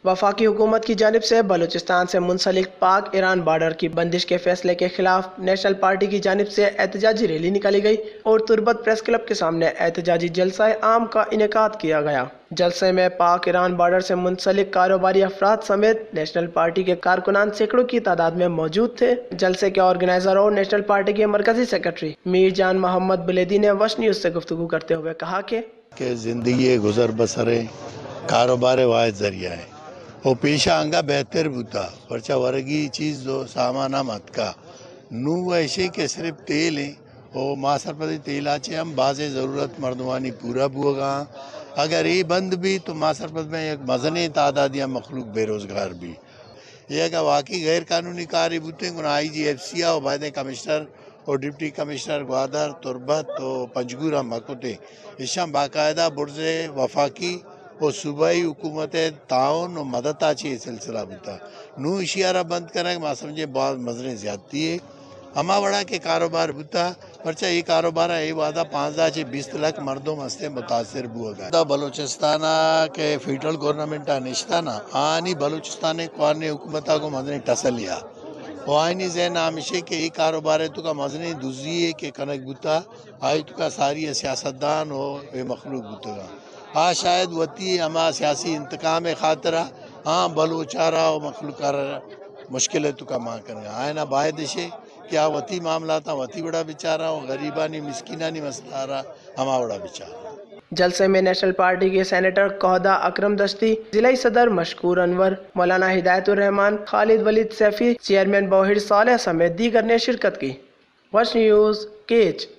وفاقی حکومت کی جانب سے بلوچستان سے منسلک پاک ایران بارڈر کی بندش کے فیصلے کے خلاف نیشنل پارٹی کی جانب سے احتجاجی ریلی نکالی گئی اور تربت پریس کلب کے سامنے احتجاجی جلسہ عام کا انعقاد کیا گیا۔ جلسے میں پاک ایران بارڈر سے منسلک کاروباری افراد سمیت نیشنل پارٹی کے کارکنان سینکڑوں کی تعداد میں موجود تھے۔ جلسے کے آرگنائزر اور نیشنل پارٹی کے مرکزی سیکرٹری میر جان محمد بلیدی نے وش نیوز سے گفتگو کرتے ہوئے کہا کہ کہ زندگی ءِ گزر بسر ءِ کاروبار ءِ واحد ذریعہ ایں۔ او پیشا انگا بہتر بوتا، پرچا ورگی چیز و سامان ہم اتکا۔ نوں و ایشی کہ صرف تیل ایں، او ما سرپدی تیلا چے ہم بازیں ضرورت مردمانی پورا بوگا۔ اگر اے بند بی تو ما سرپد میں یک مزنیں تعدادی ہم مخلوق بے روزگار بی۔ اے اگاں واقعی غیر قانونی کارے بوتیں، گڑا آئی جی ایف سی ءَ و بایدیں کمشنر و ڈپٹی کمشنر گوادر، تربت و پنجگور ہم مہ کتیں۔ ایشاں باقاعدہ برز وفاقی و صوبائی حکومت ءِ تعاون و مدت ءَ چہ اے سلسلہ بوتا۔ نوں ایشی ءَ را بند کنگ ما سمجھیں باز مزنیں زیادتی یے۔ ہما وڑا کہ کاروبار بوتا، پرچا اے کاروبار ءَ اے وہدا پانزدہ چہ بیست لکھ مردم ہستیں متاثر بوگا۔ دا بلوچستان ءَ کہ فیڈرل گورنمنٹ ءَ نشتہ نا، آنی بلوچستان ءِ کوارنی حکومت ءَ گوں مزنیں ٹسلے ءَ۔ و آئینی ذہن ءَ ہمیشے کہ اے کاروبار ءِ توکا مزنیں دزی یے کہ کنگ بوتا، آئی توکا ساری ءَ سیاستدان و اے مخلوق بوتگا۔ آ شاید وتی ہما سیاسی انتقام ءِ خاطرا آ بلوچ ءَ را و مخلوق ءَ را مشکل ءِ توکا مان کنگا۔ آئینا باید اشے کہ آ وتی معاملاتاں وتی وڑا بچاراں و غریبانی مسکینانی مسئلہ ءَ را ہما وڑا بچاراں۔ جلسے میں نیشنل پارٹی کے سینیٹر کوہدہ اکرم دشتی، ضلعی صدر مشکور انور، مولانا ہدایت الرحمان، خالد ولید سیفی، چیئرمین بوہیر صالح سمیت دیگر نے شرکت کی۔ وش نیوز، کیچ۔